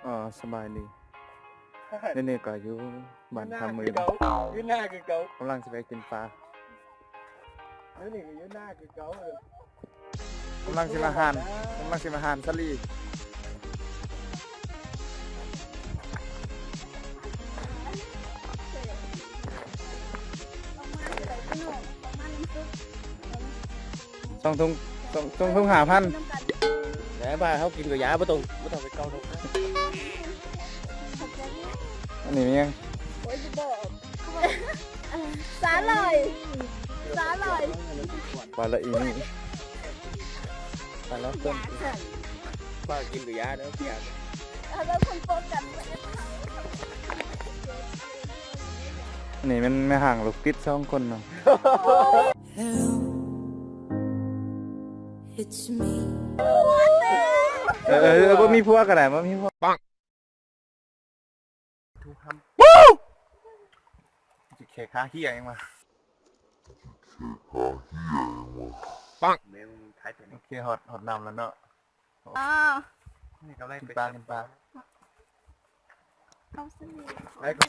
ອໍ ສະບາຍດີ ນີ້ ນີ້ກໍຢູ່ບ້ານຄຳມື້ ຢູ່ນາຄືເກົ່າ ກຳລັງຊິໄປກິນປາ ນີ້ກໍຢູ່ນາຄືເກົ່າ ກຳລັງຊິມາຫານ ກຳລັງຊິມາຫານສາລີ. ສອງຖົງ ສອງ ສອງຖົງຫ້າພັນ ແລ້ວວ່າເຮົາກິນກໍຢາ ບໍ່ຕ້ອງ ບໍ່ຕ້ອງໄປເກົາຖົງ ອັນນີ້ແມ່ນຫຍັງ? ໂອ້ຍ ບໍ່ບອກ ສາຫຼ່າຍ ສາຫຼ່າຍ ປາລະອີ່ນີ້ ປາລະຕົ້ນ ປາກິນກໍຢາເດີ ເອີ ແລ້ວຄົນໂປກັນ ອັນນີ້ແມ່ນແມ່ຮ້າງລູກຕິດສອງຄົນເນາະ. Hello, it's me. ເອີ ເອີ ເອີ ບໍ່ມີຜົວກໍໄດ້ ບໍ່ມີຜົວ ປັງ ທຸກຄຳ ເຂກຂາເຫ້ຍຫຍັງວະ ປັງ ໂອເຄ ຮອດ ຮອດນ້ຳແລ້ວເນາະ. ອໍ ນີ້ກໍໄດ້ ກິນປາ ກິນປາ ເອົາຊິ ໄດ້ກໍ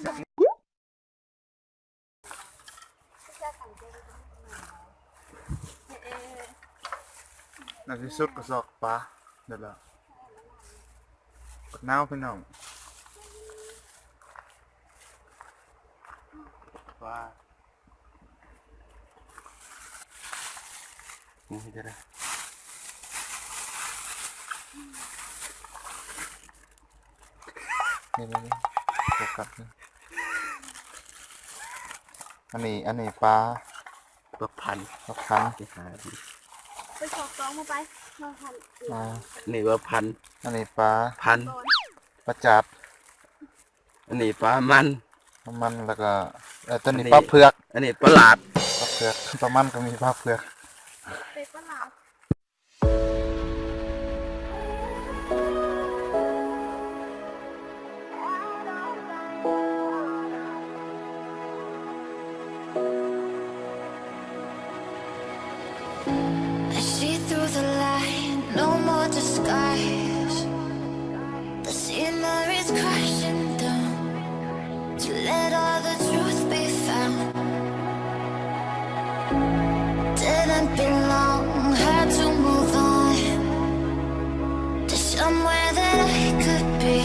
ໃນທີ່ສຸດກໍຊອກປາໄດ້ແລ້ວ ອດໜາວພີ່ນ້ອງ ປາ ນີ້ຈະໄດ້ ນີ້ໆໆ ໂຟກັສນີ້ ອັນນີ້ ອັນນີ້ປາ ປາພັນ ປາພັນ ໄປຫາ ໄປຊອກສອງມາໄປ ມາພັນ ອ່າ ນີ້ວ່າພັນ ອັນນີ້ປາພັນ ປາຈາດ ອັນນີ້ປາມັນ ປາມັນ ແລ້ວກໍ ເອີ ຕົວນີ້ ອັນນີ້ປາເຜືອກ ອັນນີ້ປາຫຼາດ ປາເຜືອກ ປາມັນກໍມີ ປາເຜືອກ ເປັນປາຫຼາດ. I see through the lie, no more disguise. The scenery's crashing down to let all the truth be found. Didn't belong, had to move on. There's somewhere that I could be.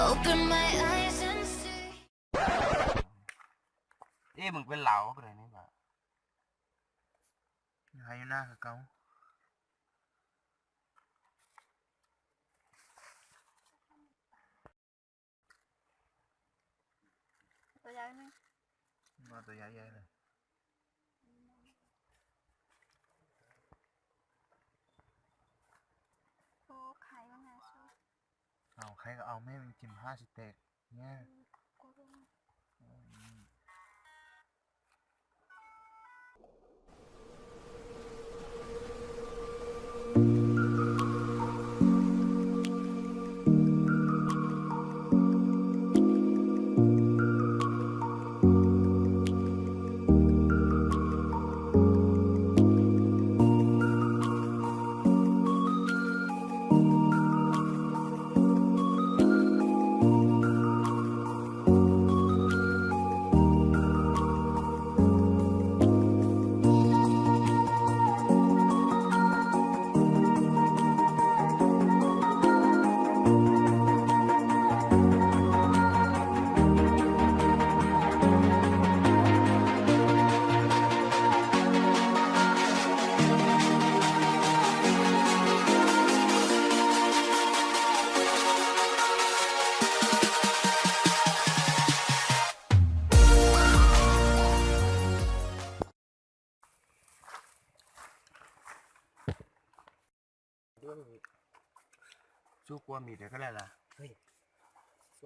Open my eyes and see. ເອີ ມຶງເປັນລາວບໍ່ໄດ້ນີ້ບາດ ໃຫ້ຢູ່ນາຄືເກົ່າ. ຕົວໃຫຍ່ໜຶ່ງ ມາຕົວໃຫຍ່ໆເລີຍ. ໂອ້ ໄຂ່ມັນໜ້າສຸດ ເອົາ ໃຜກໍເອົາແມ່ ມັນກິນພາຊິແຕກແນ່. ອືມ ໂອ້ຍ ຊູກວ່າມີດກໍໄດ້ລະ ເຮີ້ຍ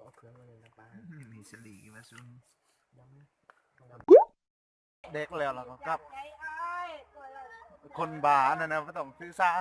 ເອົາເຄື່ອງມາເລີຍນຳປາ ມີສະຫຼີມາຊູ ເດັກແລ້ວລະກໍກັບ ຄົນບ້າອັນນັ້ນນະ ບໍ່ຕ້ອງຖືສາ.